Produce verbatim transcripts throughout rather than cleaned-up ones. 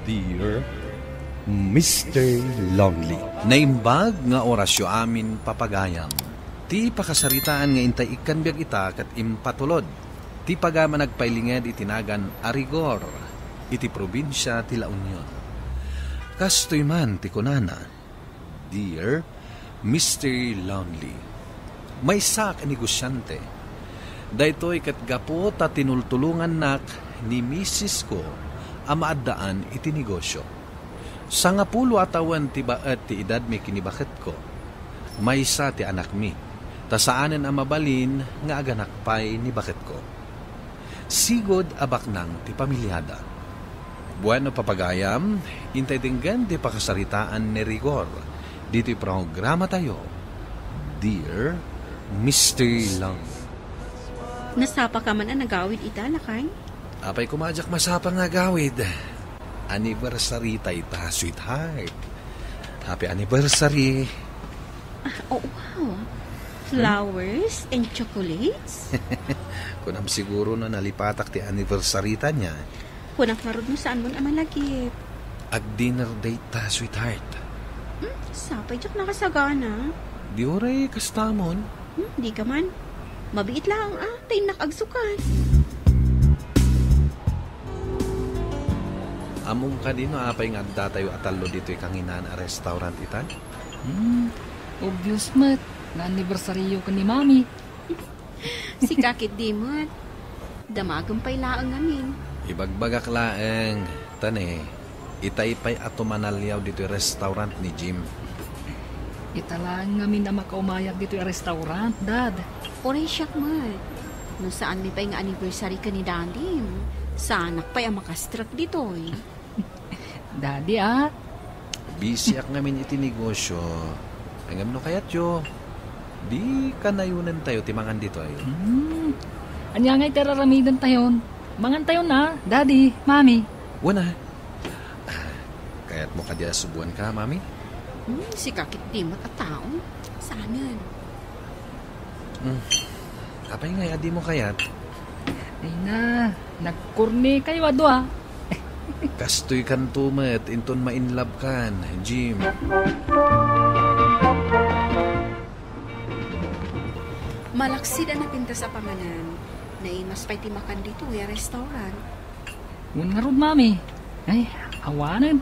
Dear Mister Lonely. Naimbag nga orasyo amin, papagayam. Ti pakasaritaan nga intay ikkan biag ita ket impatulod ti pagaman agpailinged iti nagan a Rigor iti probinsia ti La Union. Kastoy man ti kunana, Dear Mister Lonely, maysaak a negosiante. Daytoy ket gapu ta tinultulongannak ni misis ko a maaddaan iti negosio. Sangapulo a tawen ti baet ti edadmi ken ni baketko. Maysa ti anakmi, ta saanen a mabalin nga aganak pay ni baketko. Sigud a baknang ti pamiliada. Bueno, papagayam, intay denggen ti pakasaritaan ni Rigor ditoy programatayo, Dear Mister Long. Nasapa ka man a nagawid ita, lakay? Apay koma a diak masapa nga agawid. Anniversary ta ita, sweetheart. Happy anniversary. Ah, oh, wow. Flowers and chocolates? Kunam siguro no nalipatak ti anniversary ta niya. Kunak ngarud no saan mon a malagip. Ag-dinner date ta, sweetheart. Hmm, sapay diak nakasagana. Di uray kastamon. Hmm, di ka man. Mabiit lang, ah, ta innak agsukat. Ammom kadi no apay nga addatayo a tallo ditoy kanginan a restaurant ita? Hmm, obvious met nga anniversaryo ken ni Mami. Sika ketdi met. Damagem pay laeng ngamin. Ibagbagak laeng, ta ne, itay pay a tumanaliaw ditoy restaurant ni Jim. Ita laeng ngamin a makaumayag ditoy a restaurant, Dad. Uray siak met. No saanmi pay nga anniversary ken ni Dadim, saanak pay a makastrek ditoy. Daddy, ah. Busyak ngamin iti negosyo. Ngem no kayatyo, di kanayonentayo ti mangan ditoy. Hmm. Ania ngay ti ar-aramidentayon? Mangantayon, ah, Daddy, Mami. Wen a. Ah, kayatmo kadi a subuanka, Mami? Hmm, sika ketdi met a tao. Saanen? Hmm. Apay ngay a dimo kayat? Ay na, nagkornikayo a dua. Kastoy kanto met inton ma-in love kan, Jim. Malaksid a napintas a panganan, naimas pay ti makan ditoy a restaurant. Wen ngarud, Mami. Ay, awanen.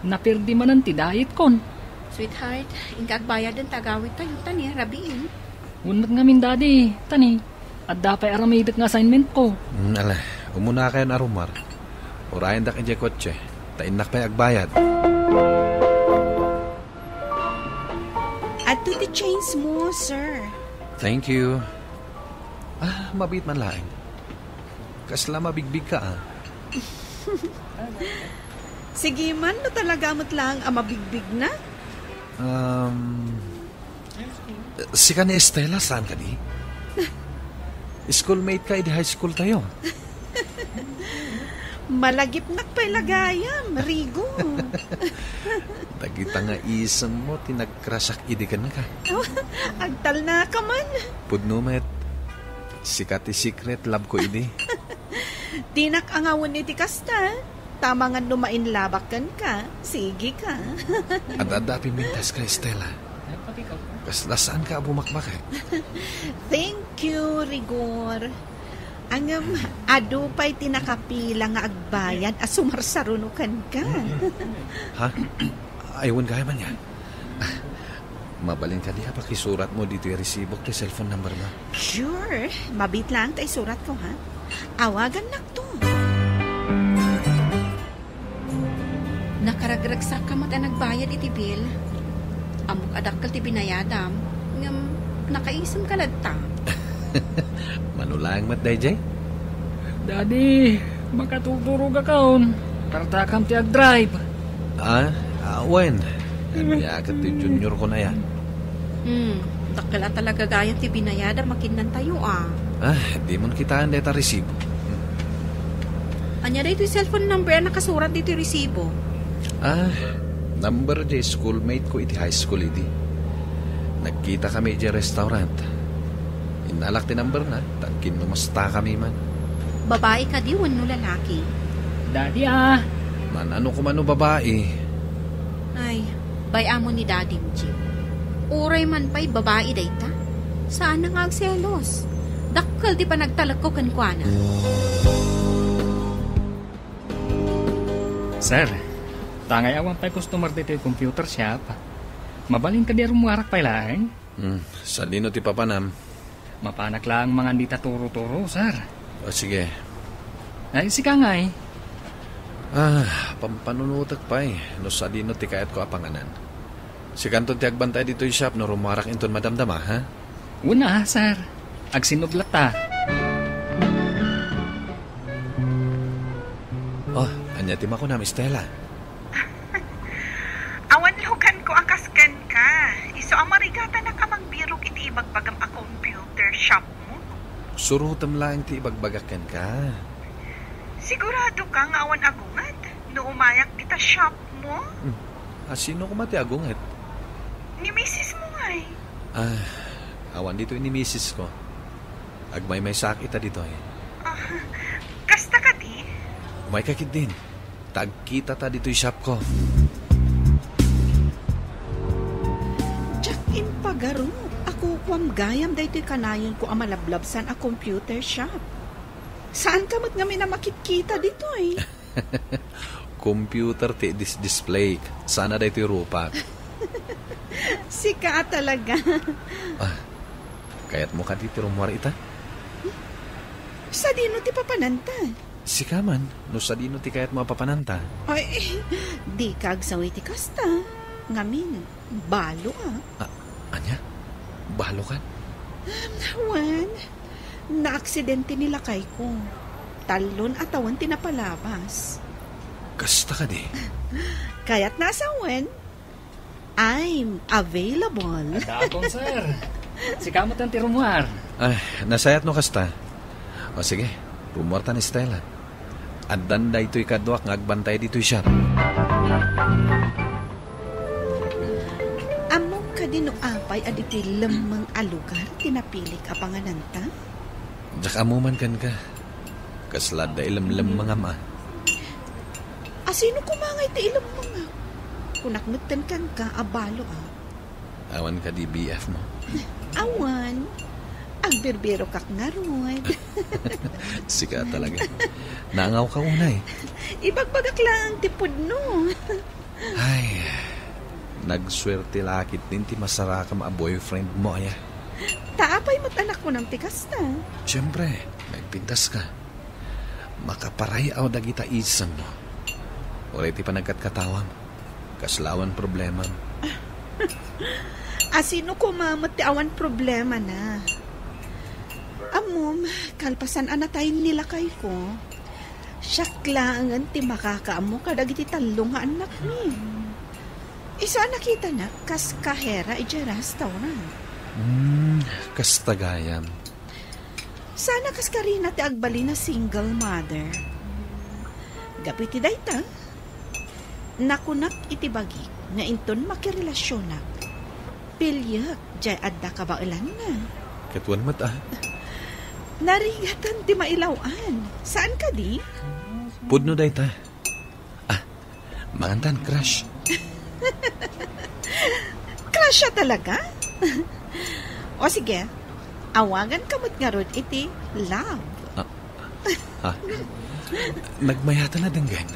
Napirdi manen ti diet kon. Sweetheart, inka agbayaden ta agawidtayo, ta ni rabiin. Wen met ngamin, Daddy, ta ni adda pay aramidek nga assignment ko. Hmm, ala, umunakayon a rumar. Urayendak idiay kotse, ta innak pay agbayad. Adto ti change mo, sir. Thank you. Ah, mabiit man laeng. Kasla mabigbig ka, ah. Sige man, no talaga met laeng a mabigbig na. Um, sika ni Estela, saan kadi? Schoolmate ka idi high school tayo. Malagipnak pay la gayam, Rigo. Dagita nga isem mo ti nag-crush-ak idi kenka. Oh, agtalna ka man. Pudno met. Sika ti secret love ko idi. Dinak angawen iti kasta. Ta mangan no ma-in love-ak kenka, sige ka. Adda-adda a pimintas ka, Estela. Kasla saan ka a bumakbaket. Thank you, Rigor. Ngem, adu pay ti nakapila nga agbayad a sumarsaruno kenka. Ha? Ay, wen gayam ania. Ah, mabalin kadi a pakisuratmo ditoy resibok ti cellphone number mo? Sure. Mabiit laeng ta isuratko, ha? Awagannakto. Nakaragragsakka met a nagbayad iti bill. Ammok a dakkel ti binayadam, ngem nakaisemka latta. Mano laeng met daydiay? Daddy, makatuturogakon. Partakam ti agdrive. Ah, ah, wen. Ania ket ti junior ko na yan. Hmm, dakkel a talaga gayam ti binayadam a kinnantayo, ah. Ah, dimon kitaen dayta resibo. Ania daytoy cellphone number a nakasurat ditoy resibo? Ah, number diay schoolmate ko iti high school idi. Nagkita kami idiay restaurant. Innalak ti number na, ta agkinnumustakami man. Babai kadi wenno lalaki? Daddy, ah. Man, ano ko man no babae? Ay, bay-am mo ni Dadim, Jim. Uray man pay babae dayta. Saan na nga agselos. Dakkel ti panagtalekko kenkuana. Sir, tangay awan pay customer ditoy computer shop. Mabalin kadi a rummuarak pay laeng? Hmm, sadino ti papanam? Mapanak laeng mangan dita turo-turo, sir. O, sige. Ay, sika ngay? Ah, pampanunutek pay no sadino ti kayatko a panganan. Sikanto ti agbantay ditoy shop no rummuarak inton madamdama, ha? Una, sir. Agsinnublatta. Oh, ania ti makunam, Stella? Awan luganko a kas kenka. Isu a marigatanak a magbirok iti ibagbagam a computer shop mo. Surotem laeng ti ibagbagak kenka. Sigurado ka nga awan agunget no umayak dita shop mo? Hmm. A, sino koma ti agunget? Ni misis mo ngay. Ah, awan ditoy ni misis ko. Agmaymaysaak ita ditoy. Ah, kasta kadi? Umayka ketdin. Ta agkitata ditoy shop ko. Diak impagarup a kukuam gayam daytoy kanayonko a malablabsan a computer shop. Saanka met ngamin a makitkita ditoy? Computer ti dis-display. Sana daytoy rupak. Sika a talaga. Ah, kayatmo kadi ti rummuar ita? Sadino ti papananta? Sika man, no sadino ti kayatmo a papananta? Ay, dika agsaw iti kasta. Ngamin, balo a. Ah, ania? Balo kan? Wen, naaksidente ni lakayko. Tallon a tawen ti napalabas. Kasta kadi? Kayatna a sawen? I'm available. Adda akon, sir. Sika met ti rummuar. Ay, nasayaat no kasta. O sige, rummuarta ni Stella. Addan daytoy kaduak nga agbantay ditoy shop. Ammom kadi no apay a ditoy lemmeng a lugar ti napilik a pangananta? Diak ammo man kenka. Kasla adda ilemlemmengam a. A, sino koma ngay ti ilemmengak? Kunak metten kenka a balo a. Awan kadi B F mo? Awan. Agbirbirokak ngarud. Sika talaga. Naangawka unay. Ibagbagak laeng ti pudno. Ay, nagsuerte la ketdin ti masarakam a boyfriend mo, aya. Ta apay met a nakunam ti kasta? Siyempre, nagpintas ka. Makaparay-aw dagita isem mo. Uray ti panagkatkatawam. Kasla awan problemam. A, sino koma met ti awan problemana? Ammom, kalpasan a natay ni lakayko, siak laengen ti makakaammo kadagiti tallo nga annakmi. Isu a nakitanak kas kahera idiay restaurant. Hmm, kasta gayam. Sana kas Karina ti agbalin a single mother. Gapu iti dayta, nakunak iti bagik nga inton makirelasionak, piliek diay adda kabaelanna. Ket wen met a. Narigaten ti mailaw-an. Saan kadi? Pudno dayta. Ah, mangantan, crush. Crush a talaga? O sige, awagan ka met ngarud iti love. Ah, ah. Nagmayatan a denggen.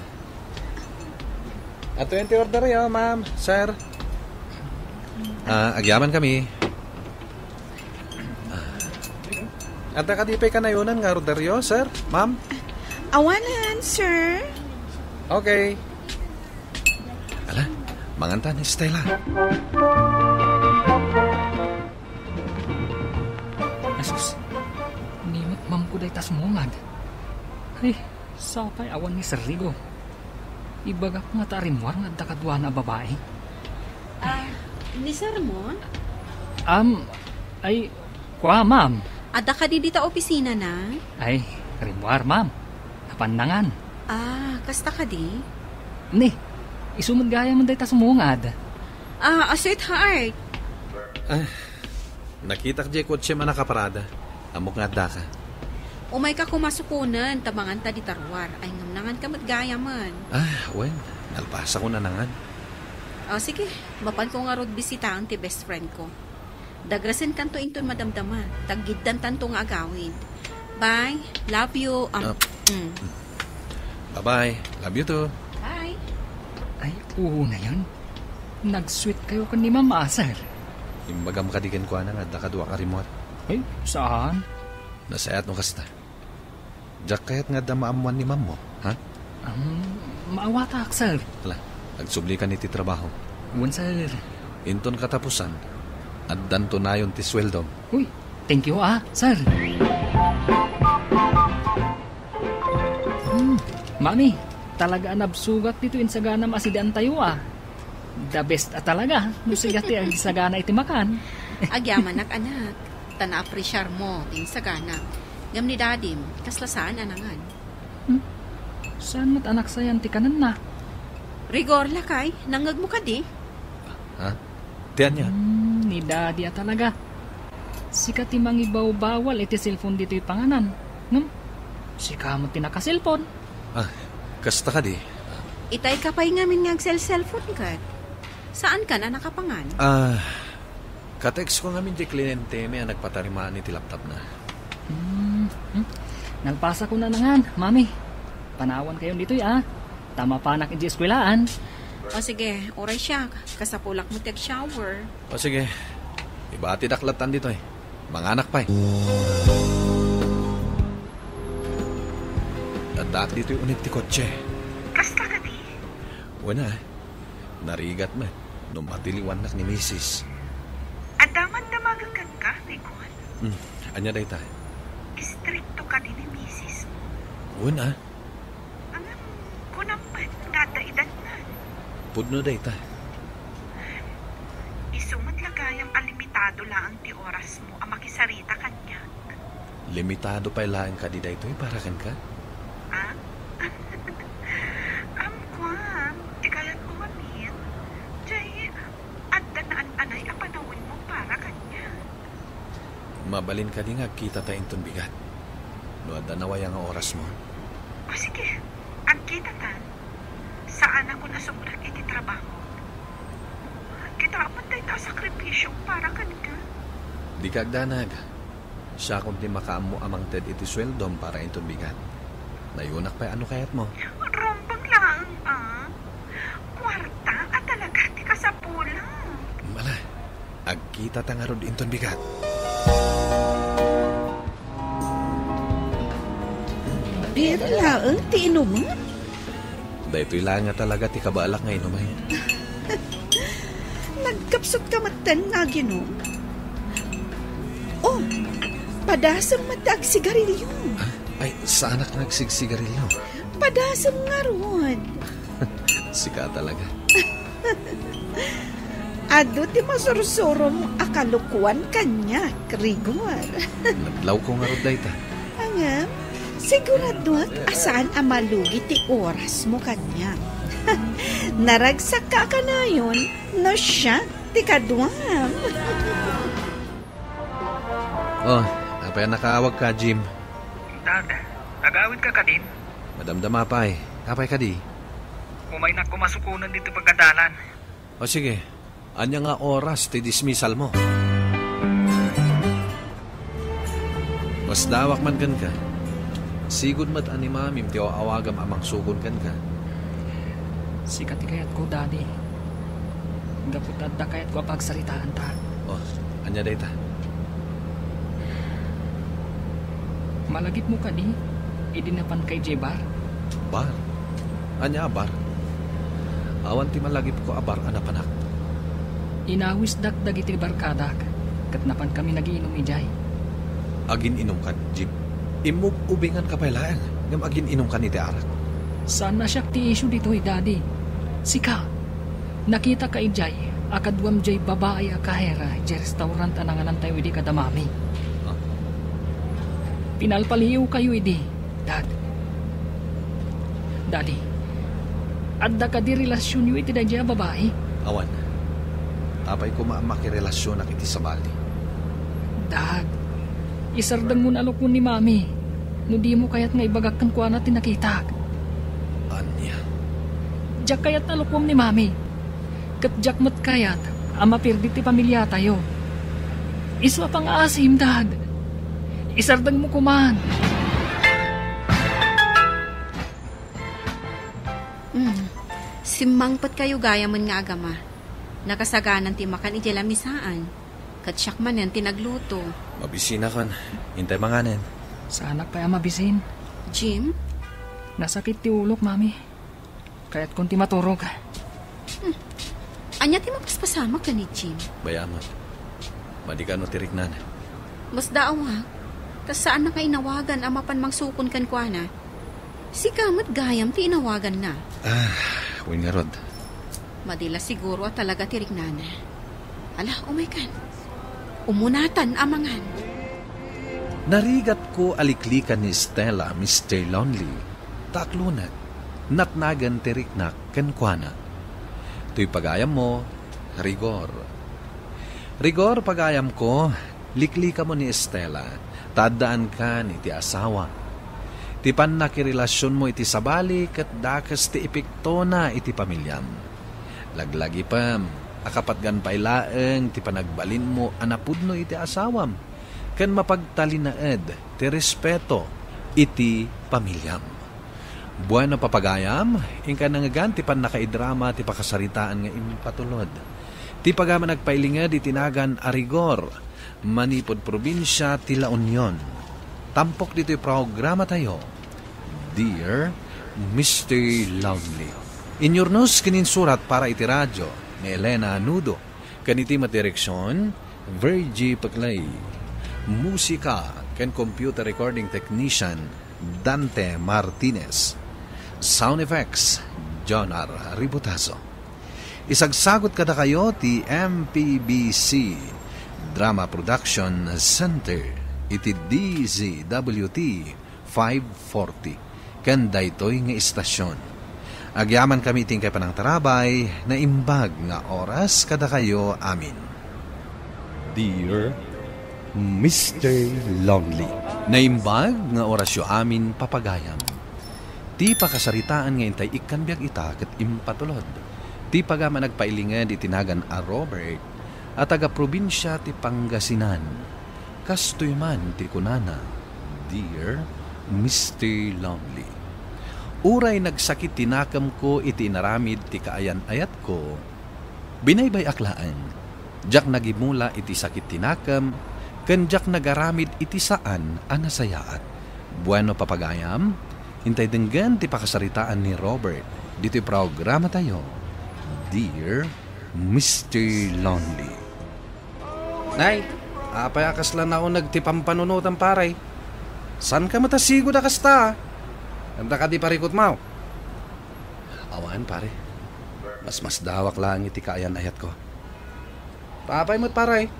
Ato yan ti order yo, ma'am, sir. Ah, agyaman kami. Adda kadi pay kanayonan nga orderyo, sir? Ma'am? Awanan, sir. Okay. Ala, mangantan, Stella. Asus, ni met ma'am ko dayta sumungad. Ay, sapay awan ni Sir Rigo. Ibagak nga ta rimmuar nga adda kaduana a babai. Ah, ni Sir mo? Am, ay, kua, ma'am. Adda kadi dita opisina na? Ay, rimmuar, ma'am. Napannangan. Ah, kasta kadi? Ni, isu met gayam dayta sumungad. Ah, a sweetheart. Ah, nakitak diay kotsem a nakaparada. Ammok nga addaka. Umayka koma sukonen ta manganta dita ruar. Ay, ngem nanganka met gayamen. Ah, wen. Nalpasakon a nangan. O, sige. Mapanko ngarud bisitaen ti best friend ko. Dagrasenkanto inton madamdama. Taggiddantanto nga agawid. Bye. Love you. Um, Ah. Mm. Bye-bye. Love you too. Bye. Ay, oo na yan. Nag-sweet kayo kan ni Mama, sir. Imbagam kadi kenkuana nga adda kaduak a rimmuar. Ay, saan? Nasayaat no kasta. Diak kayat nga adda maammuan ni Mammo, ha? Um, maawatak, sir. Ala, agsublikan iti trabaho. Wen, sir. Inton katapusan, addanto nayon ti sueldom. Uy, thank you, ah, sir. Hmm, Mami, talaga a nabsugat ditoy insaganam a sidean tayo, ah. The best a talaga, no siak ti agsagana iti makan. Agyamanak, anak, ta naapresiar mo ti insagana. Ngem ni Dadim, kasla saan a nangan. Hmm? Saan met a naksayan ti kanenna? Rigor, lakay, nangngegmo kadi? Ha? Ti ania? Hmm, ni Daddy a talaga. Sika ti mangibawbawal iti cellphone ditoy panganan. Ngem, sika met ti nakaselpon. Ah, kasta kadi. Itay ka pay ngamin nga agsel-cellphone ket. Saankan a nakapangan? Ah, ka-text ko ngamin ti klientemi a nagpatarimaan iti laptopna. Hmm, hmm. Nalpasakon a nangan, Mami. Panawan kayon ditoy, ah. Ta mapanak iti eskuelaan. O sige, uray siak. Kasapulak met ti ag-shower. O sige. Ibatidak lattan ditoy. Manganak pay. Addaak ditoy uneg ti kotse. Kasta kadi? Wen a. Narigat met no matiliwannak ni misis. Adda man damagen kenka, Rigon? Hmm, ania dayta? Istrikto kadi ni misis mo? Wen a. Ngem, kunam met nga adda edatna. Pudno dayta. Isu met la gayam a limitado laeng ti orasmo a makisarita kaniak. Limitado pay laeng kadi daytoy para kenka? Ah? Amkuan, ti kayatko ngamin, jay adda naan-anay a panawenmo para kaniak. Mabalin kadi nga agkitata inton bigat? No adda nawaya nga orasmo? O sige, agkitata. Saanakon a sumrek iti trabaho. Kita met dayta a sakripisio para kenka. Dika agdanag. Siakon ti makaammo a mangted iti sueldom para inton bigat. Nayunak pay a no kayatmo. Rumbeng laeng, ah. Kuarta a talaga ti kasapulan. Ala, agkitata ngarud inton bigat. Beer laeng ti inumem? Daytoy laeng a talaga ti kabaelak nga inumem. Nagkapsutka metten nga aginom? Oh, padasem met ti agsigarilio. Ah, ay, saanak nga agsigsigarilio. Padasem ngarud. Sika talaga. Adu ti masursurom a kalokuan kaniak, Rigor. Nadlawko ngarud dayta. Ngem, siguraduak a saan a malugi ti orasmo kaniak. Naragsakka a kanayon no siak ti kaduam. Oh, apay a nakaawagka, Jim? Dad, agawidka kadin? Madamdama pay. Apay kadi? Umaynak koma sukonen ditoy pagadalan. O sige, ania nga oras ti dismissal mo? Pasdawak man kenka. Sigud met a ni Mamim ti aw-awagam a mangsukon kenka. Sika ti kayatko, Daddy. Gapu ta adda kayatko a pagsaritaanta. Oh, ania dayta? Malagipmo kadi idi napanka idiay bar? Bar? Ania a bar? Awan ti malagipko a bar a napanak. Inawisdak dagiti barkadak, ket napankami nagiinum idiay. Agin-inumkan, Jim? Immug-ubinganka pay laeng, ngem agin-inumkan iti arak. Saan a siak ti issue ditoy, Daddy. Sika, nakitaka idiay a kaduam diay babai a kahera diay restaurant a nanganantayo idi kada Mami. Ah. Pinalpaliiwkayo idi, Dad. Daddy, adda kadi relasionyo iti daydiay a babai? Awan. Apay koma a makirelasionak iti sabali? Dad, isardengmo a lukon ni Mami. No dimo kayat nga ibagak kenkuana ti nakitak. Ania? Diak kayat a lukuem ni Mami. Ket diak met kayat a mapirdi ti pamiliatayo. Isu a pangaasim, Dad. Isardengmo koman. Mm. Simmangpet kayo gayamen nga agama. Nakasaganan ti makan idiay lamisaan. Ket siak manen ti nagluto. Mabisinakon. Intay manganen. Saanak pay a mabisin. Jim? Nasakit ti ulok, Mami. Kayatkon ti maturog. Hmm. Ania ti mapaspasamak ken ni Jim? Bay-am. Madi kano ti riknana. Masdaawak. Ta saanna nga inawagan a mapan mangsukon kenkuana. Sika met gayam ti inawaganna. Ah, wen ngarud. Madi la siguro a talaga ti riknana. Ala, umaykan. Umunatan a mangan. Narigatko a liklikan ni Stella, Mister Lonely. Ta aklonat, natnagan ti riknak kenkuana. Toy pagayammo, Rigor. Rigor, pagayamko, liklikamo ni Stella, ta addaankan iti asawa. Ti pannakirelasionmo iti sabali ket dakes ti epektona iti pamiliam. Laglagipem a kapatgan pay laeng ti panagbalinmo a napudno iti asawam, ken mapagtalinaed ti respeto iti pamiliam. Bueno, papagayam, inka nangngegan ti pannakaidrama ti pakasaritaan nga impatulod. Ti pagayam a nagpailinged iti nagan a Rigor, manipud probinsia ti La Union. Tampok ditoy programatayo, Dear Mister Lonely. Inyurnos ken insurat para iti radio ni Elena Nudo, ken iti met direksion, Virgie Paclay. Musika ken computer recording technician, Dante Martinez. Sound effects, Jonar Ributazo. Isagsagot kadakayo ti M P B C Drama Production Center iti D Z W T five forty ken daytoy nga istasion. Agyamankami iti inkay panangtarabay, naimbag nga oras kadakayo amin. Dear Mister Lonely. Naimbag nga orasyo amin, papagayam. Ti pakasaritaan nga intay ikkan biag ita ket impatulod. Ti pagayam a nagpailinged iti nagan a Robert a taga-probinsia ti Pangasinan. Kastoy man ti kunana, Dear Mister Lonely. Uray nagsakit ti nakemko iti inaramid ti kaayan-ayatko, binaybay-ak laeng. Diak nagimula iti sakit ti nakem, ken diak nagaramid iti saan a nasayaat. Bueno, papagayam, intay denggen ti pakasaritaan ni Robert ditoy programatayo, Dear Mister Lonely. Nay, apay a kasla nauneg ti pampanunotam, pare? Saanka met a sigud a kasta, a? Adda kadi parikutmo? Awan, pare. Masmasdaawak laeng iti kaayan-ayatko. Apay met, pare?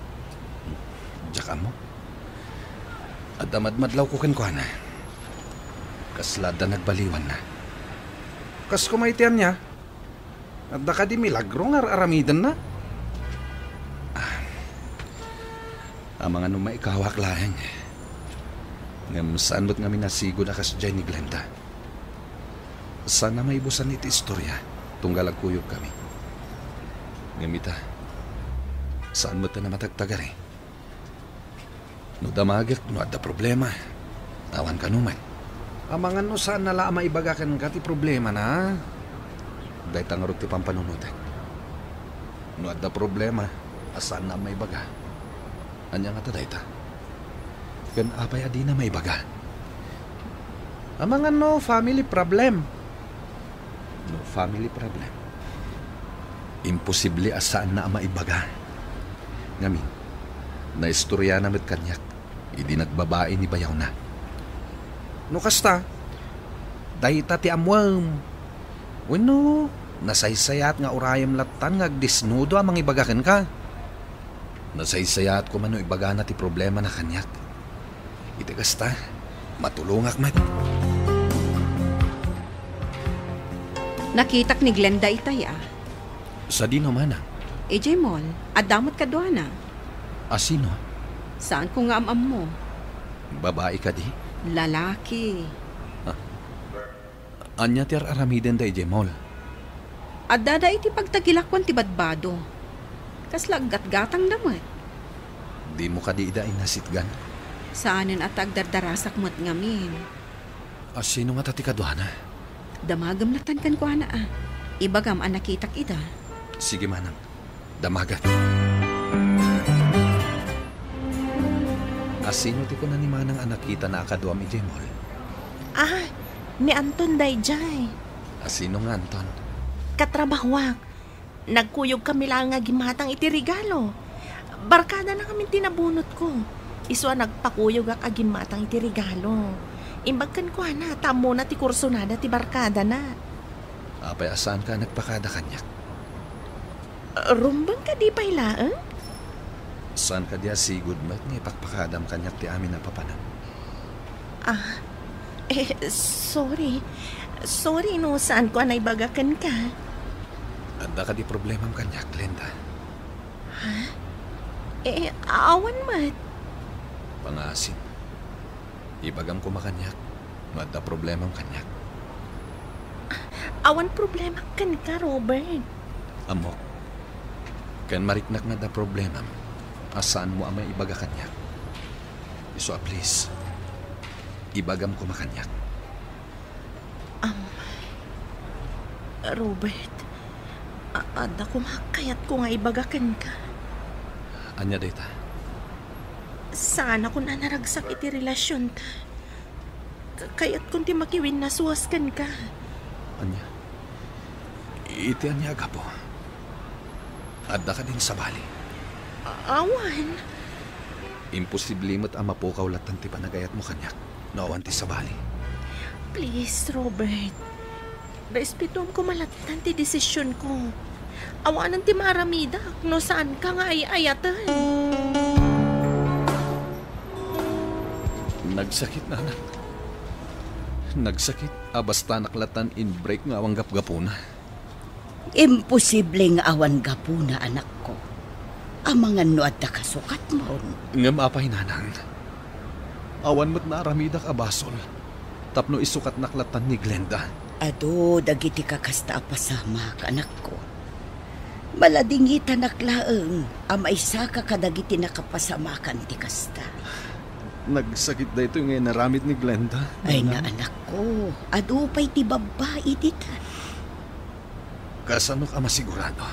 Diak ammo. Adda madmadlawko kenkuana. Kasla adda nagbaliwanna. Kas koma iti ania? Adda kadi milagro nga ar-aramidenna? Ah. Amangan no maikawak laeng. Ngem saan met ngamin a sigud a kasdiay ni Glenda. Saan a maibusan iti istoria, tunggal agkuyogkami. Ngem ita, saan met a namatagtagari. No damagek no adda problema, awan kano met. Amangan no saanna la a maibaga kenka ti problemana. Dayta ngarud ti pampanunotek. No adda problema a saanna a maibaga, ania ngata dayta? Ken apay a dina maibaga? Amangan no family problem. No family problem, imposible a saanna a maibaga. Ngamin, naistoriana met kaniak idi nagbabai ni bayawna. No kasta, dayta ti ammoem. Wenno, nasaysayaat nga urayem lattan nga agdesnudo a mangibaga kenka? Nasaysayaat koma no ibagana ti problemana kaniak. Iti kasta, matulongak met. Nakitak ni Glenda itay a. Sadino, manang? Idiay mall, adda met kaduana. A sino? Saanko nga am-ammo. Babai kadi? Lalaki. Ah. Ania ti ar-aramidenda idiay mall? Addada iti pagtagilak ken ti badbado. Kasla aggatgatangda met. Dimo kadi ida inasitgan? Saanen a ta agdardarasak met ngamin. A, sino ngata ti kaduana? Damagem latan kenkuana a. Ibagam a nakitak ida. Sige, manang. Damagak. A, sino ti kuna ni manang a nakitana a kaduam idiay mall? Ah, ni Anton daydiay. A, sino nga Anton? Katrabahoak. Nagkuyogkami laeng nga agimmatang iti regalo. Barkadana ngamin ti nabunotko. Isu a nagpakuyogak agimmatang iti regalo. Imbag kenkuana, ta ammona ti kursonada ti barkadana. Apay a saanka a nagpakada kaniak? Rumbeng kadi pay laeng? Saan kadi a sigud met nga ipakpakadam kaniak ti amin a papanam? Ah, eh, sorry. Sorry no saanko a naibaga kenka. Adda kadi problemam kaniak, Glenda? Ha? Eh, awan met. Pangaasim. Ibagam koma kaniak no adda problemam kaniak. Awan problema kenka, Robert. Ammok. Ken mariknak nga adda problemam a saanmo a maibaga kaniak. Isu a please, ibagam koma kaniak. Am, Robert, a-, adda koma kayatko nga ibaga kenka. Ania dayta? Saanakon a naragsak iti relasionta. Ka-, kayatkon ti makiwinnasuas kenka. Ania? Iti ania a gapu? Adda kadin sabali? A-, awan. Imposible met a mapukaw latan ti panagayatmo kaniak no awan ti sabali. Please, Robert. Respetoam koma latan ti desisionko. Awanen ti maaramidak no saanka nga ay-ayaten. Nagsakit, nanang. Nagsakit a bastanak latan in-break nga awan gapgapuna. Imposible nga awan gapuna, anakko. Amangan no adda kasukatmon. Ngem apay, nanang? Awan met naaramidak a basol tapno isukatnak latan ni Glenda. Adu dagiti kakasta a pasamak, anakko. Maladingitanak laeng a maisaka kadagiti nakapasamakan ti kasta. Nagsakit daytoy nga inaramid ni Glenda, nanang. Ay, anakko, adu pay ti babbai dita. Kasanok a masigurado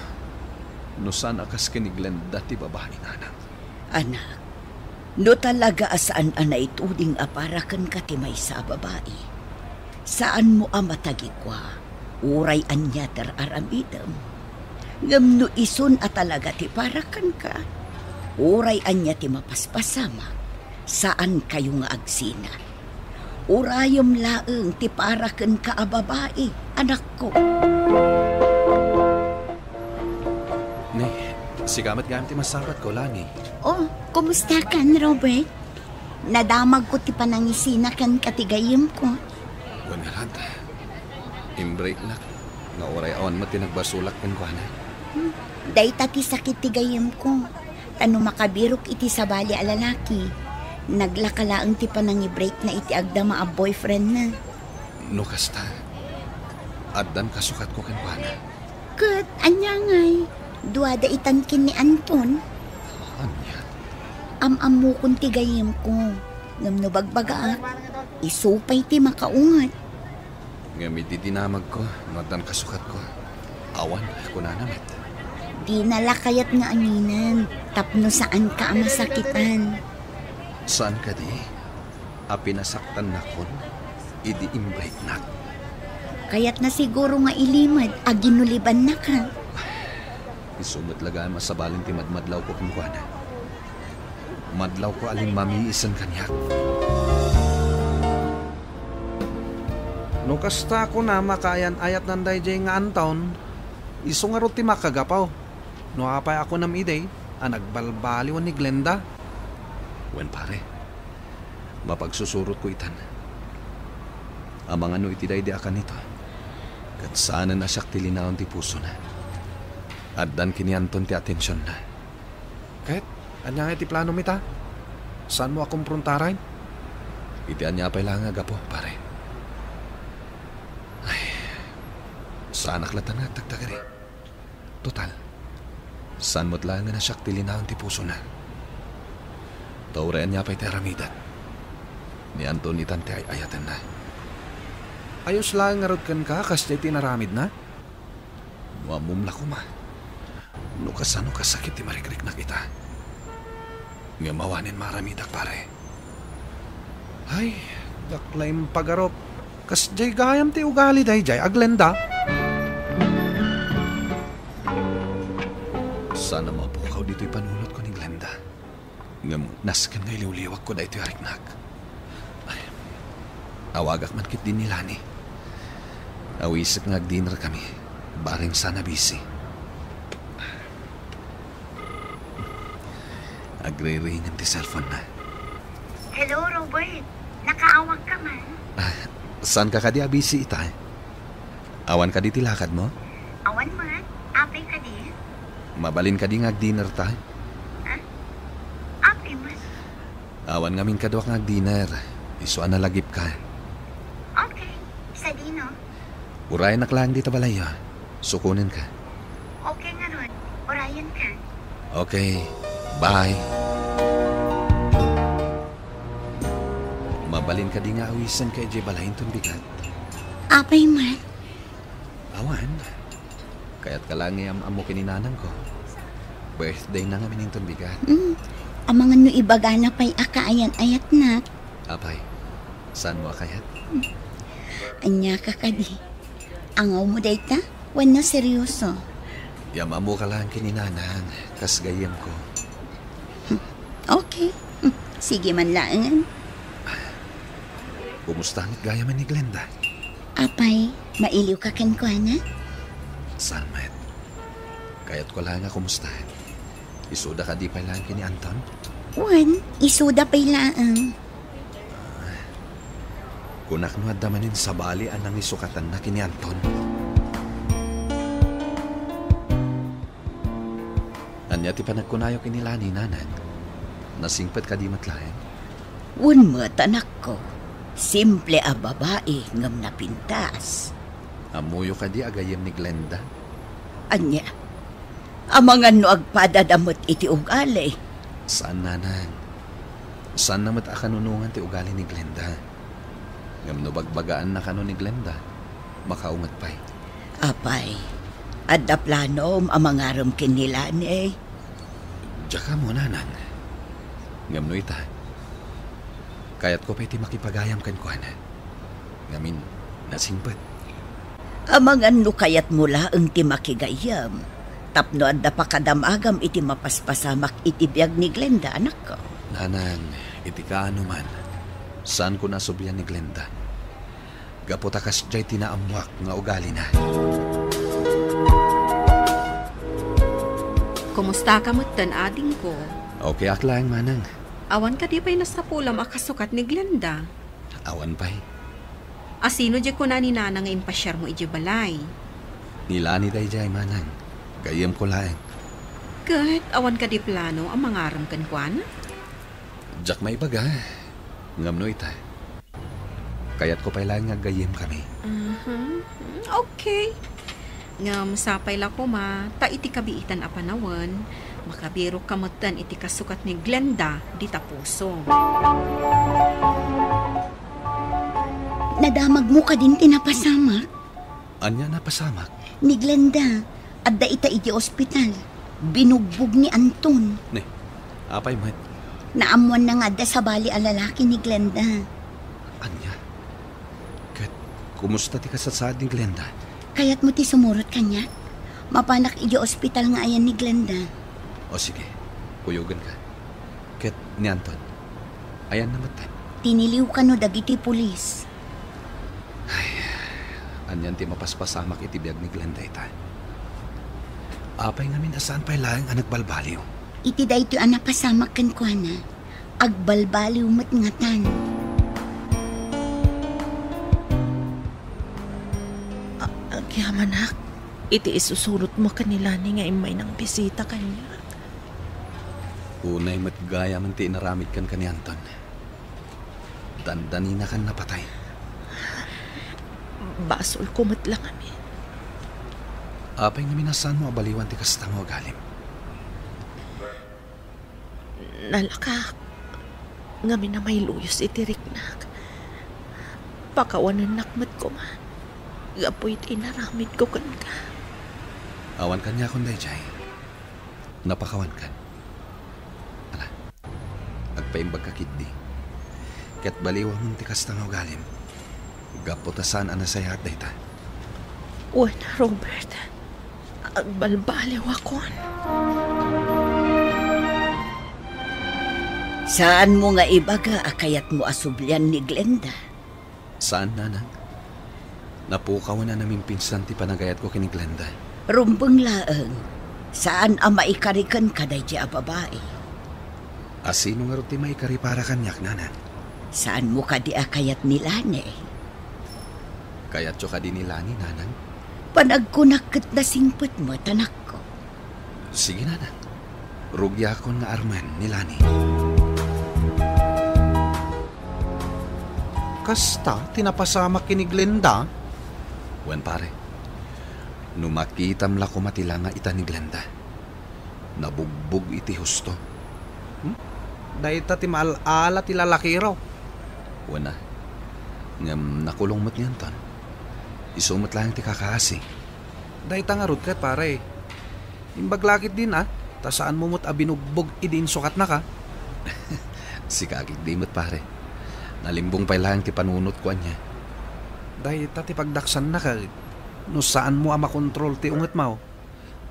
no saan a kas ken ni Glenda ti babai, nanang? Anak, no talaga a saan a naituding a para kenka ti maysa a babai, saanmo a matagikua uray ania ti ar-aramidem. Ngem no isun a talaga ti para kenka, uray ania ti mapaspasamak, saankayo nga agsina. Urayem laeng ti para kenka a babai, anakko. Ni, sika met gayam ti masapatko, Lani. Oh, kumustakan, Robert? Nadamagko ti panangisina kenka ti gayyemko. Wen ngarud, in-breaknak nga uray awan met ti nagbasolak kenkuana. Hmm, dayta ti sakit ti gayyemko. Ta no makabirok iti sabali a lalaki, naglaka laeng ti panangi-breakna iti agdama a boyfriendna. No kasta, addan kasukatko kenkuana. Ket ania ngay, duada itan ken ni Anton? Ania? Am-ammokon ti gayyemko. Ngem no bagbagaak, isu pay ti makaunget. Ngem idi dinamagko no addan kasukatko, awan, kunana met. Dina la kayat nga aminen tapno saanka a masakitan. Saan kadi a pinasaktannakon idi in-breaknak? Kayatna siguro nga ilimed a ginulibannaka. Isu met la gayam a sabalen ti madmadlawko kenkuana. Madlawko a limmamiisen kaniak. No kasta a kunam a kaayan-ayatnan daydiay nga Anton, isu ngarud ti makagapu. No apay a kunam idi a nagbalbaliwen ni Glenda? Wen, pare, mapagsusurotko itan. Amangan no iti daydi a kanito, ket saanen a siak ti linaon ti pusona. Addan ken ni Anton ti atensionna. Ket, ania ngay ti planom ita? Saanmo a komprontaran? Iti ania pay la nga gapu, pare? Ay, saanak latta nga agtagtagari. Total, saan met laeng nga nasiak ti linaon ti pusona. Ta uray ania pay ti aramidek, ni Anton itan ti ay-ayatenna. Ayos laeng ngarud kenka kasdiay ti inaramidna? No ammom la koma no kasano kasakit ti marikriknak ita. Ngem awanen maaramidak, pare. Ay, diak la impagarup. Kasdiay gayam ti ugali daydiay a Glenda. Saan a mapukaw ditoy panunotko ni Glenda. Ngem nasken nga iliwliwakko daytoy a riknak. Ay, awagak man ketdi ni Lani. Awisek nga agdinner kami, bareng saan a busy. Agriringen ti cellphone-na. Hello, Robert. Nakaawag ka man? Ah, saan ka kadi a busy ita? Awan kadi ti lakadmo? Awan man. Apay kadi? Mabalin kadi nga agdinner ta? Ha? Apay man? Awan ngamin kaduak nga agdinner. Isu a nalagipka. Okay. Sadino? Urayennak laeng dita balayyo. Sukonenka. Okay ngarud. Urayenka. Okay. Bye. Mabalin kadi nga awisenka idiay balay inton bigat? Apay man? Awan. Kayatka laeng nga am-ammo ken ni nanangko. Birthdayna ngamin inton bigat. Mm. Amangan no ibagana pay a kaayan-ayatnak. Apay, saanmo a kayat? Ania ka kadi? Angawmo dayta? Wenno seryoso? Yam-ammoka laeng ken ni nanang, kas gayyemko. Okay. Sige man laeng. Kumusta met gayam ni Glenda? Apay, mailiwka kenkuana? Saan met. Kayatko laeng a kumustaen. Isuda kadi pay laeng ken ni Anton? Wen, isuda pay laeng. Kunak no adda manen sabali a nangisukatanna ken ni Anton. Ania ti panagkunayo ken ni Lani, nanang? Nasingpet kadi met laeng? Wen met, anakko. Simple a babai ngem napintas. Ammoyo kadi a gayyem ni Glenda? Ania? Amangan no agpadada met iti ugali. Saan, nanang. Saanna met a kanunongan ti ugali ni Glenda. Ngem no bagbagaanna kano ni Glenda, makaunget pay. Apay, adda planom a mangarem ken ni Lani? Diak ammo, nanang. Ngem no ita, kayatko pay ti makipagayam kenkuana. Ngamin, nasingpet. Amangan no kayatmo laeng ti makigayyem, tapno adda pakadam-agam iti mapaspasamak iti biag ni Glenda, anakko. Nanang, iti kaano man, saanko nasublian ni Glenda. Gapu ta kasdiay ti naammoak nga ugalina. Kumustaka metten, adingko? Okay ak laeng, manang. Awan kadi pay nasapulam a kasukat ni Glenda? Awan pay. A sino diay kuna ni Nana nga impasiarmo idiay balay? Ni Lani daydiay, manang. Gayyemko laeng. Ket awan kadi plano a mangarem kenkuana? Diak maibaga. Ngem no ita, kayatko pay laeng nga aggayyemkami. Aha. Okay. Ngem sapay la koma, ta iti kabiitan a panawen, makabirokka metten iti kasukat ni Glenda dita puso. Nadamagmo kadin ti napasamak? Ania napasamak? Ni Glenda, adda ita iti ospital. Binugbog ni Anton. Ne, apay met? Naammoanna nga adda sabali a lalaki ni Glenda. Ania? Ket kumusta ti kasasaad ni Glenda? Kayatmo ti sumurot kaniak? Mapanak idiay ospital nga ayan ni Glenda. O sige, kuyogenka. Ket ni Anton, ayanna metten? Tiniliw kano dagiti pulis. Ay, anian ti mapaspasamak iti biag ni Glenda ita? Apay ngamin a saan pay laeng a nagbalbaliw? Iti daytoy a napasamak kenkuana, agbalbaliw met ngatan. A-, agyamanak, iti isusurotmo ken ni Lani nga immay nangbisita kaniak. Unay met gayamen ti inaramidkan ken ni Anton. Dandaninakan napatay. Basolko met la ngamin. Apay ngamin a saanmo a baliwan ti kasta nga ugalim? Nalakaak ngamin a mailuyos iti riknak. Pakawanennak met koma gapu iti inaramidko kenka. Awan kaniakon daydiay. Napakawankan. Ala, agpaimbagka ketdi. Ket baliwamon ti kasta nga ugalim. Gapu ta saan a nasayaat dayta. Wen, Robert. Agbalbaliwakon. Saanmo nga ibaga a kayatmo a sublian ni Glenda? Saan, nanang. Napukawan a namimpinsan ti panagayatko ken ni Glenda. Rumbeng laeng, saan a maikari kenka daydiay a babai. A sino ngarud ti maikari para kaniak, nanang? Saanmo kadi a kayat ni Lani? Kayatyo kadi ni Lani, nanang? Panagkunak ket nasingpet met, anakko. Sige, nanang. Rugiakon nga armen ni Lani. Kasta ti napasamak ken ni Glenda? Wen, pare. No makitam la koma ti langa ita ni Glenda. Nabugbog iti husto. Hmm? Dayta ti maal-ala ti lalakiro. Wen a. Ngem nakulong met ni Anton. Isu met laeng ti kakaasi. Dayta ngarud ket, pare. Imbag la ketdin a, ta saanmo met a binugbog idi insukatnak a. Sika ketdi met, pare. Nalimbong pay laeng ti panunotko ania. Dayta ti pagdaksannaka, no saanmo a makontrol ti ungetmo,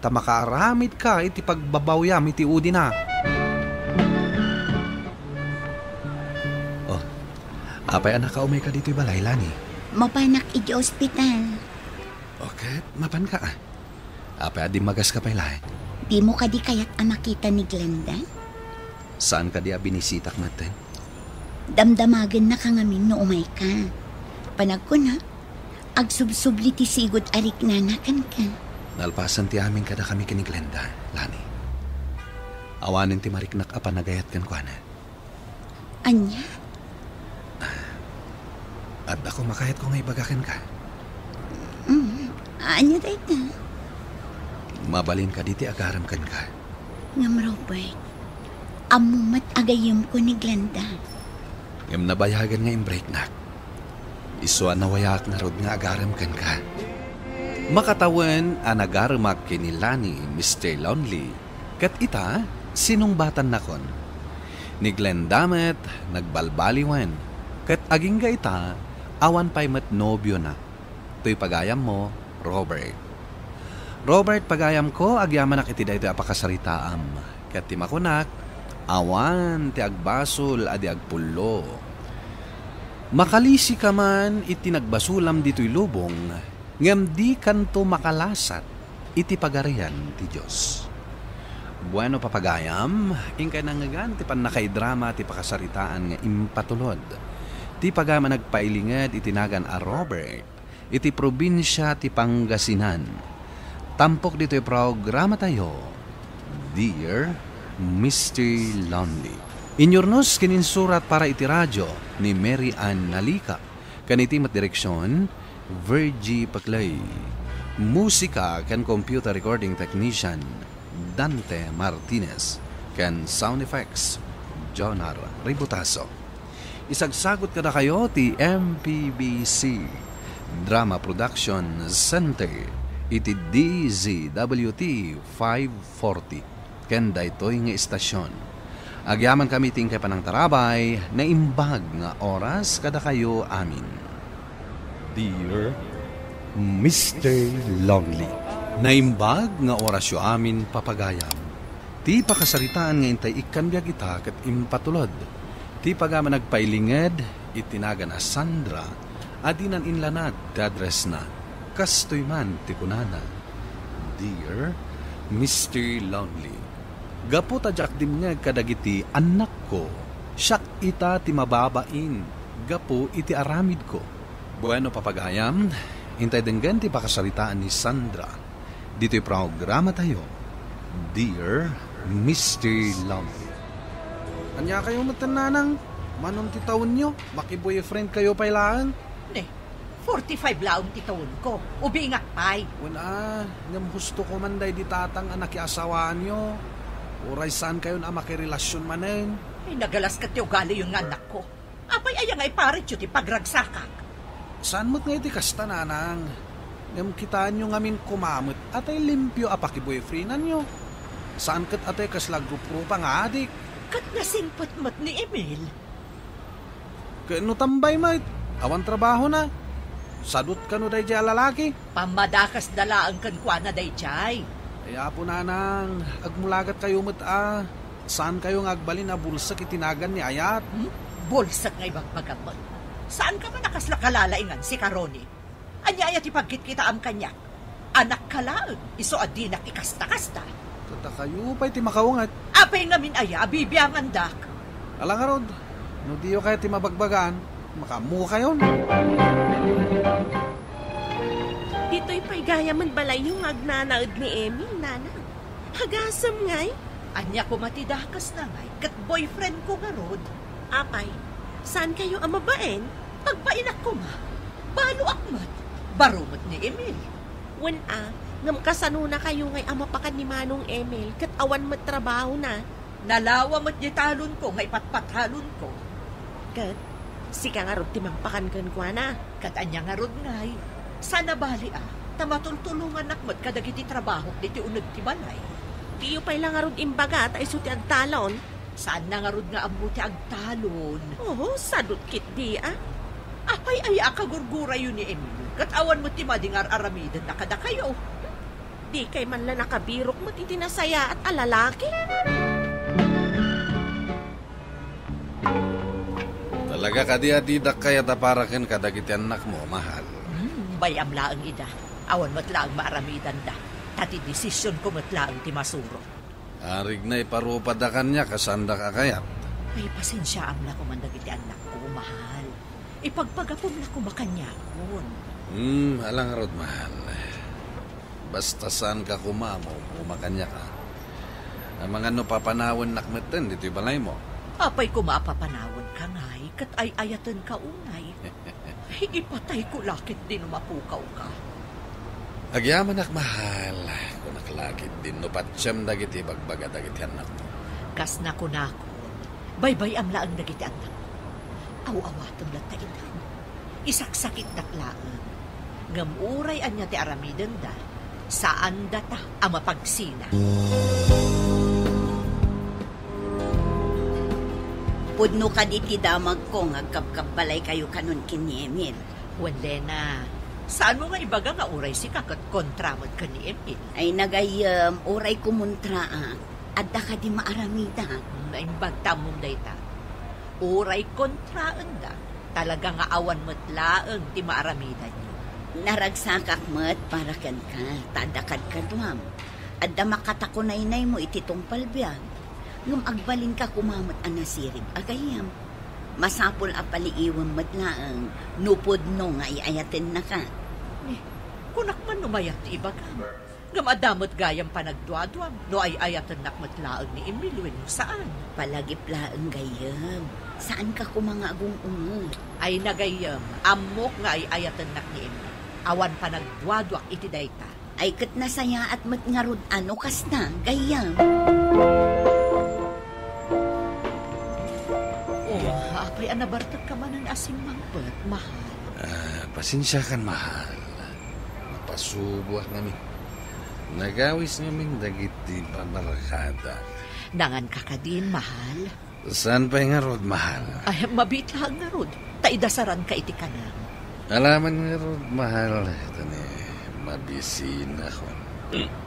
ta makaaramidka iti pagbabawyam iti udina. Oh, apay a nakaumayka ditoy balay, Lani? Mapanak iti ospital. O, ket mapanka a. Apay a dimmagaska pay laeng? Dimo kadi kayat a makita ni Glenda? Saan kadi a binisitak metten? Damdamagennaka ngamin no umayka. Panagkunak, agsubsubli ti sigud a riknana kenka. Nalpasan ti amin kadakami ken ni Glenda, Lani. Awanen ti mariknak a panagayat kenkuana. Ania? Adda koma kayatko nga ibaga kenka. Mm, ania dayta? Mabalin kadi ti agarem kenka? Ngem, Robert, ammo met a gayyemko ni Glenda. Ngem nabayagen nga imbreaknak. Isu a nawayaak ngarud nga agarem kenka. Makatawen a nagaremak ken ni Lani, Mister Lonely, ket ita, sinungbatannakon. Ni Glenda met nagbalbaliwen, ket agingga ita, awan pay met nobiona. Toy pagayammo, Robert. Robert, pagayamko, agyamanak iti daytoy a pakasaritaam. Ket ti makunak, awan ti agbasol a di agpullo. Makalisika man iti nagbasulam ditoy lubong, ngem dikanto makalasat iti Pagarian ti Dios. Bueno, papagayam, inkay nangngegan ti pannakaidrama ti pakasaritaan nga impatulod. Ti pagayam a nagpailinged iti nagan a Robert, iti probinsia ti Pangasinan. Tampok ditoy programatayo, Dear Mister Lonely. Inyurnos ken insurat para iti radio ni Mary Ann Nalika, ken iti met direksion, Virgie Paclay. Musika ken computer recording technician, Dante Martinez, ken sound effects, Jonar Ributaso. Isagsagut kadakayo ti M P B C Drama Production Center iti D Z W T five forty ken daytoy nga istasion. Agyamankami ti inkay panangtarabay, naimbag nga oras kadakayo amin. Dear Mister Lonely. Naimbag nga orasyo amin, papagayam. Ti pakasaritaan nga intay ikkan biag ita ket impatulod. Ti pagayam a nagpailinged iti nagan a Sandra a dinan inlanad ti addressna. Kastoy man ti kunana, Dear Mister Lonely, gapu ta diak dimngeg kadagiti annakko, siak ita ti mababain gapu iti aramidko. Bueno, papagayam, intay denggen ti pakasaritaan ni Sandra ditoy programatayo, Dear Mister Lonely. Ania kayo met, nanang? Manon ti tawenyo? Maki-boyfriend kayo pay laeng? Ne, forty-five laeng ti tawenko. Ubingak pay. Wen a, ngem husto ko man daydi tatang a nakiasawaanyo. Uray saan kayon a makirelasion manen. Ay, nagalas ket ti ugaliyon nga annakko. Apay aya nga iparityo ti pagragsakak? Saan met nga iti kasta, nanang. Ngem kitaenyo ngamin koma met a tay limpio a pakiboyfriendanyo. Saan ket a tay kasla grup-grupa nga adik. Ket nasingpet met ni Emil. Ket no tambay met, awan trabahona. Sadut kano daydiay a lalaki? Pammadakesda laeng kenkuana daydiay. Ay, Apo Nanang, agmulagat kayo met a. Saan kayo nga agbalin a bulsek iti nagan ni ayat? Hmm? Bulsek nga ibagbagam met. Saan ka man a kasla kalalaingan, sika Ronnie? Ania aya ti pagkitkitaam kaniak? Anakka laeng, isu a dinak ikasta-kasta. Ket dakayo pay ti makaunget. Apay ngamin aya a bibiangandak? Ala ngarud, no diyo kayat ti mabagbagaan, makaammo kayon. Ditoy pay gayamen balayyo nga agnanaed ni Emil, nanang. Agasem ngay? Ania koma ti dakesna ngay, ket boyfriend ko ngarud. Apay, saan kayo a mabain? Pagbainakko nga, baloak met. Baro met ni Emil. Wen a, ngem kasanonakayo ngay a mapakan ni Manong Emil ket awan met trabahona? Nalawa met di talonko nga ipatpatalonko. Ket sika ngarud ti mangpakan kenkuana? Ket ania ngarud ngay? Saan a bali a, ta matultulongannak met kadagiti trabahok ditoy uneg ti balay. Diyo pay la ngarud imbaga ta isu ti agtalon? Saanna ngarud nga ammo ti agtalon? Oo, sadut ketdi a. Apay aya a kagurgurayo ni Emil? Ket awan met ti madi nga ar-aramidenna kadakayo. Dikay man la nakabirok met iti nasayaat a lalaki? Talaga kadi a didak kayat a para ken kadagiti annakmo, mahal? Hmm, bay-am laeng ida. Awan met laeng maaramidanda. Ta ti desisionko met laeng ti masuro. Arigna iparupada kaniak a saandak a kayat. Ay, pasensiaam la koman dagiti annakko, mahal. Ipagpagapom la koma kaniakon. Hmm, ala ngarud, mahal. Basta saanka koma a maumuma kaniak, a. Amangan no papanawennak metten ditoy balaymo. Apay koma a papanawenka ngay, ket ay-ayatenka unay. Ipatayko la ketdi no mapukawka. Agyamanak, mahal. Kunak la ketdi no patiem dagiti ibagbaga dagiti annakmo. Kas nakunakon, baybay-am laeng dagiti annakmo. Aw-awatem latta itan. Isaksakitdak laeng. Ngem uray ania ti aramidenda, saandata a mapagsina. Pudno kadi ti damagko nga agkabkabbalaykayo kanon ken ni Emil? Wen, Lena, saanmo nga ibaga nga uray sika ket kontra met ken ni Emil? Ay, nagayyem, uray kumontraak. Adda kadi maaramidak? Hmm, naimbag ta ammom dayta. Uray kontraenda, talaga nga awan met laeng ti maaramidanyo. Naragsakak met para kenka, ta adda kadkaduam. Adda makatakunaynaymo iti tungpal biag. Ngem agbalinka koma met a nasirig a gayyem. Masapul a paliiwem met laeng no pudno nga ay-ayatennaka. Eh, kunak man no mayat ti ibagam. Ngem adda met gayam panagduaduam no ay-ayatennak met laeng ni Emil wenno saan. Palagip laeng gayyem. Saanka koma nga agung-unget. Ay na gayyem, ammok nga ay-ayatennak ni Emil. Awan panagduaduak iti dayta. Ay ket nasayaat met ngarud a no kasta, gayyem. Oh, apay a nabartekka manen a simmangpet, mahal? Ah, pasensiakan, mahal. Napasuboak ngamin. Nagawis ngamin dagiti babarkadak. Nanganka kadin, mahal? Saan pay ngarud, mahal? Ay, mabiit laeng ngarud. Ta idasaranka iti kanam. Alaman ngarud, mahal, ta ni mabisinakon.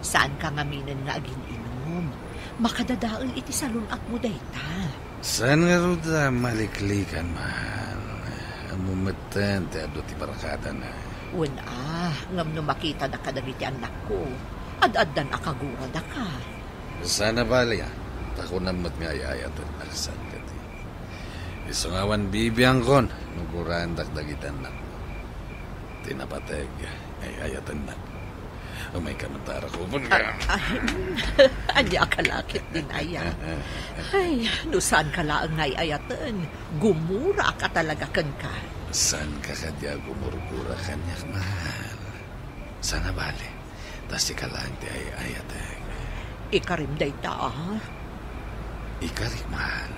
Saanka ngaminen nga agin-inom. Makadadael iti salun-atmo dayta. Saan ngarud a maliklikan, mahal? Ammom metten ti adu ti barkadana. Wen a, ngem no makitada kadagiti annakko, ad-addan a kaguradaka. Saan a bali, a. Ta kunam met nga ay-ayatennak, saan kadi? Isu nga awan bibiangkon no guraendak dagiti annakmo. Ti napateg, ay-ayatennak. Umay ka man, Tara, kuponka. Ah, ah, ania ka la ketdin aya? Ay, no saanka laeng nga ay-ayaten, gumurak a talaga kenka. Saanka kadi a gumurgura kaniak, mahal? Saan a bale, ta sika laeng ti ay-ayatek. Ikarim dayta, ah. Ikarik, mahal.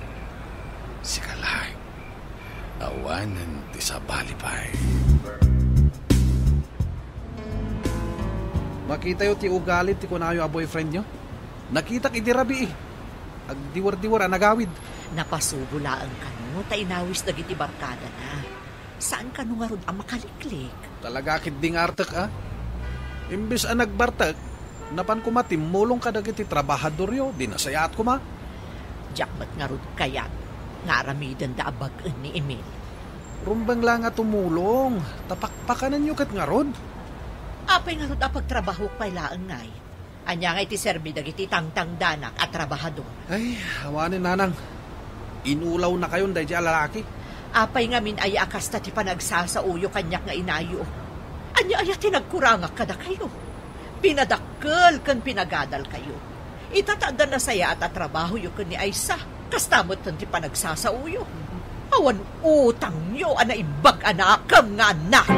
Sika laeng. Awanen ti sabali pay. Makitayo ti ugali ti kunayo a boyfriendyo? Nakitak idi rabii. Agdiwer-diwer a nagawid. Napasubo laeng kano ta inawis dagiti barkadana. Saan kano ngarud a makaliklik? Talaga ketdi nga artek, a? Imbes a nagbartek, napan koma timmulong kadagiti trabahadoryo, di nasayaat koma. Diak met ngarud kayat nga aramidenda a bag-en ni Emil. Rumbeng la nga tumulong, ta pakpakanenyo ket ngarud. Apay ngarud a pagtrabahok pay laeng ngay? Ania ngay ti serbi dagiti tangtangdanak a trabahador? Ay, awanen, nanang. Inulawnakayon daydiay a lalaki. Apay ngamin aya a kasta ti panagsasaoyo kaniak nga inayo? Ania aya ti nagkurangak kadakayo? Pinadakkel ken pinagadalkayo. Ita ta adda nasayaat a trabahoyo ken ni Aisa, kasta metten ti panagsasaoyo. Awan utangyo a naimbag a nakem nga annak.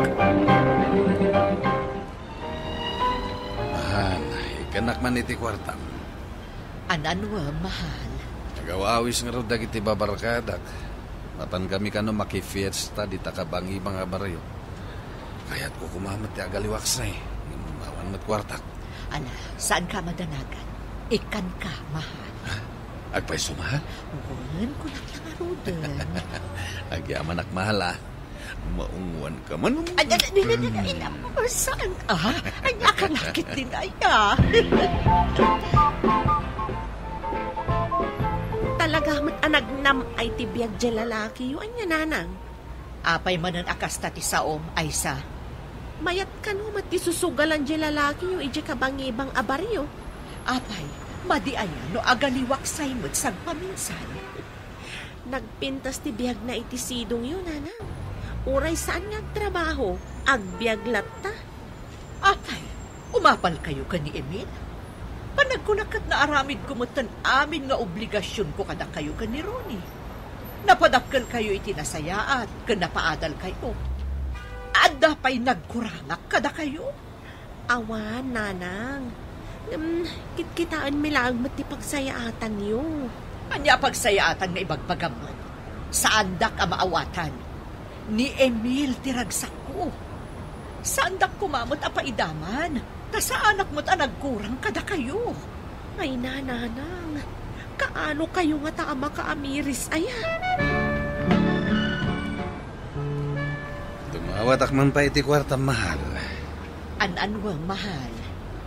Mahal, ikkannak man iti kuartam. Anan wen, mahal? Agawawis ngarud dagiti babarkadak. Mapankami kano makifiesta dita kabangibang a barrio. Kayatko koma met ti agaliwaksay. Awan met kuartak. Ala, saanka a madanagan. Ikkanka, mahal. Ha? Agpayso, mahal? Wen, kunak la ngaruden. Agyamanak, mahal, a. Maungwanka man. Ay, ay, ay, ay, ay, ay, ay, saan? Ah, ania ka nga ketdin aya? Talaga met a nagnam-ay ti biag diay lalakiyo, ania, nanang? Apay manen a kasta ti saom, Aisa? Mayat kano met ti susugalan diay lalakiyo idiay kabangibang a barrio? Apay, madi aya no agaliwaksay met sagpaminsan? Nagpintas ti biagna iti sidongyo, nanang. Uray saan nga agtrabaho, agbiag latta. Apay, umapalkayo ken ni Emil? Panagkunak ket naaramidko metten amin nga obligasionko kadakayo ken ni Ronnie. Napadakkelkayo iti nasayaat ken napaadalkayo. Adda pay nagkurangak kadakayo? Awan, nanang. Ngem, kitkitaenmi laeng met ti pagsayaatanyo. Ania a pagsayaatan nga ibagbagam met? Saandak a maawatan. Ni Emil ti ragsakko. Saandak koma met a paidaman, ta saanak met a nagkurang kadakayo. Ay, nanang, kaano kayo ngata a makaamiris aya? Dumawatak man pay iti kuartam, mahal. An-anwen, mahal?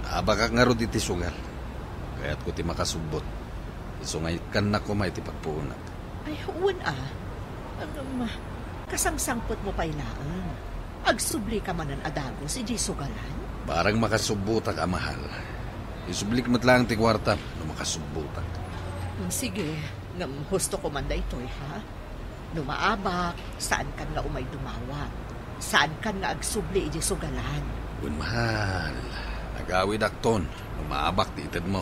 Abakak ngarud iti sugal. Kayatko ti makasubbot. Isu nga ikkannak koma iti pagpuonak. Ay, wen a. Ngem, kasangsangpetmo pay laeng. Agsublika manen a dagus idiay sugalan? Barang makasubbotak a mahal. Isublik met laeng ti kuartam no makasubbotak. Mm, sige, ngem husto ko man daytoy, ha? No maabak, saankan nga umay dumawat. Saankan nga agsubli idiay sugalan. Wen, mahal. Agawidakton no maabak ti itedmo.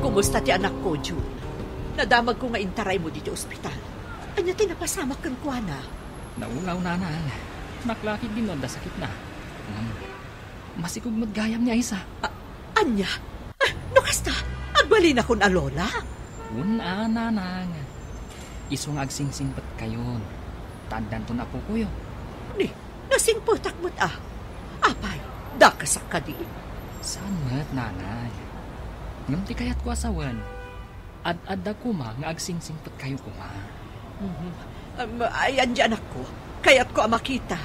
Kumusta ti anakko, Jun? Nadamagko nga intaraymo ditoy ospital. Ania ti napasamak kenkuana? Naulaw, nanang. Naklakid din no adda sakitna. Ngem, masikog met gayam ni Aisa. A-, ania? Ah, no kasta, agbalinakon a lola? Wen a, nanang. Isu nga agsingsingpetkayon. Ta addanton apokoyo. Ni, nasingpetak met a. Apay, dakasak kadi? Saan met, nanang. Ngem ti kayatko a sawen, ad-adda koma nga agsingsingpetkayo koma. Mhm. Am, ayan di anakko. Kayatko a makita.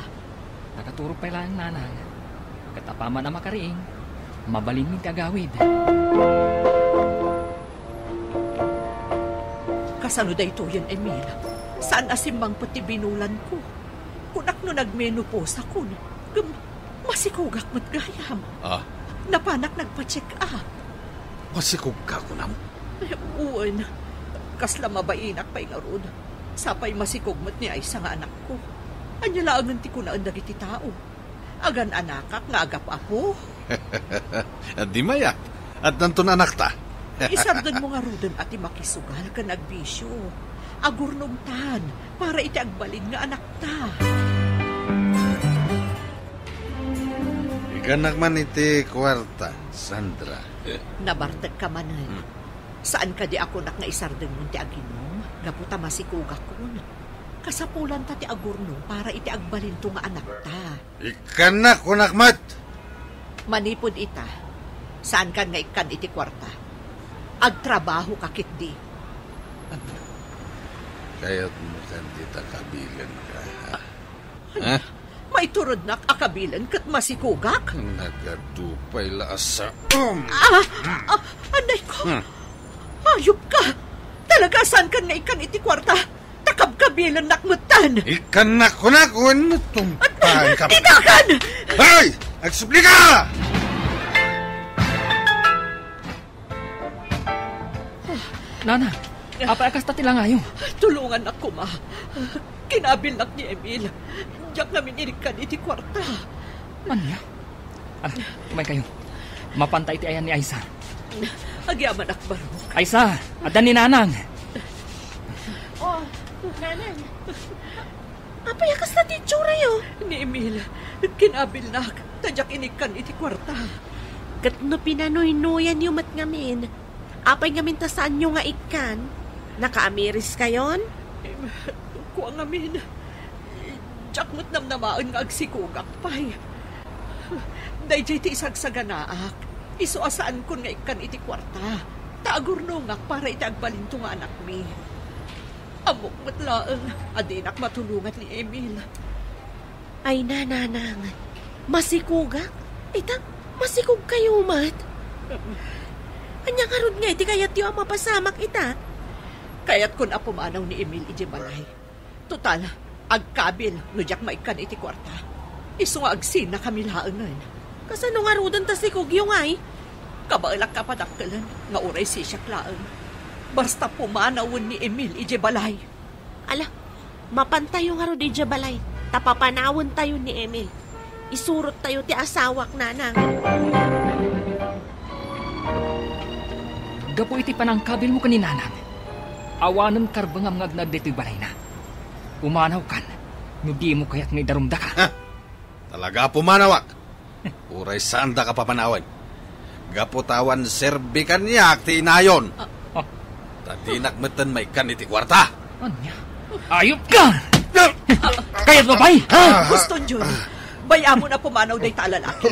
Nakaturog pay laeng, nanang. Ket apaman a makariing, mabalinmi ti agawid. Kasano daytoyen, Emil? Saan a simmangpet ti binulanko? Kunak no nagmenopause akon. Ngem, masikogak met gayam. Ah. Napanak nagpa-check up. Masikogka, kunam? Ay, wen. Kasla mabainak pay ngarud. Sapay masikog met ni Aisa nga anakko. Ania laengen ti kunaen dagiti tao? Agan-anakak nga agap-apo? Di mayat. Addanton anakta. Isardengmo ngaruden a ti makisugal ken agbisio. Agurnongtan para iti agbalin nga anakta. Ikkannak man iti kuarta, Sandra. Nabartekka manen. Hmm. Saan kadi a kunak nga isardengmon ti aginom? Gapu ta masikugakon. Kasapulanta ti agurnong para iti agbalinto nga anakta. Ikkannak, kunak met! Manipud ita, saankan nga ikkan iti kuarta. Agtrabahoka ketdi. Kayatmo kan dita kabilenka, ha? Ha? Maiturodnak a kabilen ket masikugak? Nagadu pay la a sa-, um! Ah! Ah! Anay ko! Hmm. Ayop ka! Talaga, saankan nga ikkan iti kuarta? Ta kabkabilennak metten! Ikkannak, kunak, wenno tumpaenka. Ditakan! Hoy! Agsublika! Nana, apay a kasta ti langayo? Tulongannak koma. Kinabilnak ni Emil. Diak ngamin inikkan iti kuarta. Ania? Ala, umaykayo. Mapanta iti ayan ni Aisa. Agyamanak, Barok. Aisa, adda ni Nanang. Oh, Nanang. Apay a kasta ti itsura'yo? Ni Emil, kinabilnak, ta diak inikkan iti kuarta. Ket no pinanuynoyanyo met ngamin, apay ngamin ta saanyo nga ikkan? Nakaamiriskayon? Em, kua ngamin, diak met namnamaen nga agsikugak pay. Daydiay ti isagsaganaak. Isu a saankon nga ikkan iti kuarta. Ta agurnongak para iti agbalinto nga anakmi. Ammok met laeng a dinak matulongan ni Emil. Ay, Nanang, masikugak? Ita, masikugkayo met? Ania ngarud nga iti kayatyo a mapasamak ita? Kayatkon a pumanaw ni Emil idiay balay. Total, agkabil no diak maikkan iti kuarta. Isu nga agsinakami laengen. Kasano ngaruden ta sikugyo ngay? Kabaelak a padakkelen nga uray sisiak laeng. Basta pumanawen ni Emil idiay balay. Ala, mapantayo ngarud idiay balay, ta papanawentayo ni Emil. Isurottayo ti asawak, Nanang. Gapu iti panangkabilmo ken ni Nanang, awanen karbengam nga agnaed daytoy balayna. Pumanawkan, no dimo kayat nga idarumdaka. Ha? Talaga a pumanawak? Uray saandak a papanawen. Gapu ta awan serbi kaniak ti inayon. Ah. Ta dinak metten maikkan iti kuarta. Ania? Ayop ka! Kayat mo pay? Ha? Guston, Jun. Bay-amon a pumanaw dayta a lalaki.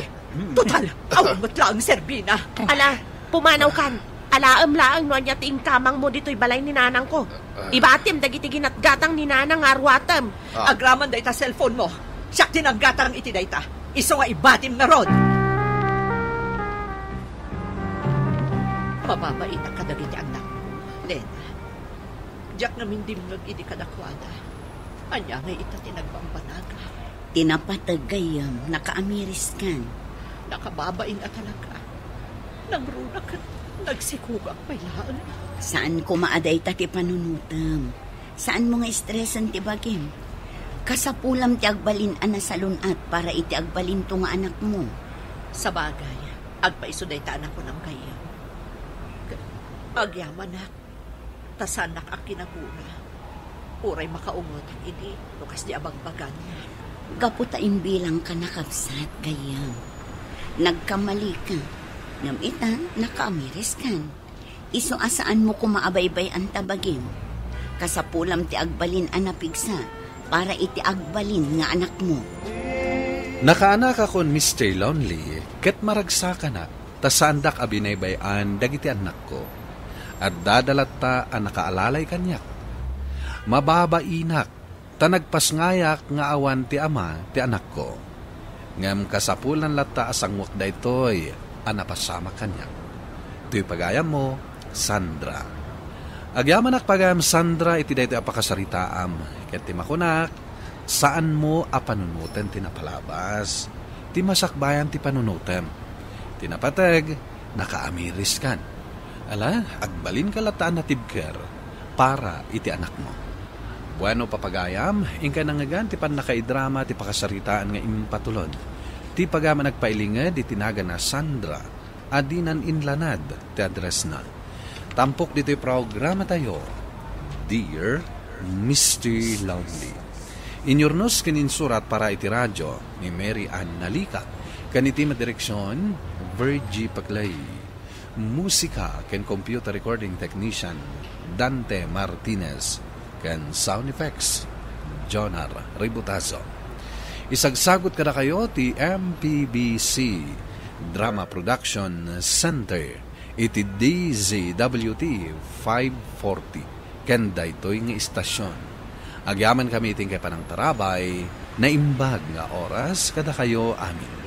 Total, awan met laeng serbina. Ala, pumanawkan. Alaem laeng no ania ti inkamangmo ditoy balay ni nanangko. Ibatim dagiti ginatgatang ni nanang nga aruatem. Ah. Agraman dayta cellphone mo. Siak ti nanggatang iti dayta. Isu nga ibatim ngarud. Mababainak kadagiti annakmo, Lena. Diak ngamin dimngeg idi kadakuada. Ania ngay ita ti nagbambanaga? Ti napateg gayyem, nakaamiriskan. Nakababain a talaga. Nangruna ket nagsikugak pay laeng. Saan koma a dayta ti panunotem. Saanmo nga estresen ti bagim. Kasapulam ti agbalin a nasalun-at para iti agbalinto nga anakmo. Sabagay, agpaiso dayta a nakunam gayyem. Agyamanak, ta saanak a kinagura. Uray makaungetak idi no kasdi a bagbaganna. Gapu ta imbilangka nakabsat, gayyem. Nagkamalika. Ngem ita, nakaamiriskan. Isu a saanmo koma a baybay-an ta bagim. Kasapulam ti agbalin a napigsa para iti agbalin nga anakmo. Nakaanakakon, Mister Lonely, ket maragsakanak, ta saandak a binaybay-an dagiti annakko. Addada latta a nakaalalay kaniak. Mababainak, ta nagpasngayak nga awan ti ama ti anakko. Ngem kasapulan latta a sanguek daytoy a napasamak kaniak. Toy pagayammo, Sandra. Agyamanak pagayam, Sandra, iti daytoy a pakasaritaam, ket ti makunak, saanmo a panunoten ti napalabas. Ti masakbayan ti panunotem. Ti napateg, nakaamiriskan. Ala, agbalinka latta a natibker para iti anakmo. Bueno, papagayam, inkay nangngegan ti pannakaidrama ti pakasaritaan nga impatulod. Ti pagayam a nagpailinged iti nagan a Sandra, a dinan inlanad ti addressna. Tampok ditoy programatayo, Dear Mister Lonely. Inyurnos ken insurat para iti radio ni Mary Ann Nalica, ken iti madireksion, Virgie Paclay. Musika ken computer recording technician, Dante Martinez, ken sound effects, Jonar Ributazo. Isagsagot kadakayo ti M P B C Drama Production Center iti D Z W T five forty ken daytoy nga istasyon. Agyaman kami iti inkay panangtarabay, naimbag nga oras kadakayo amin.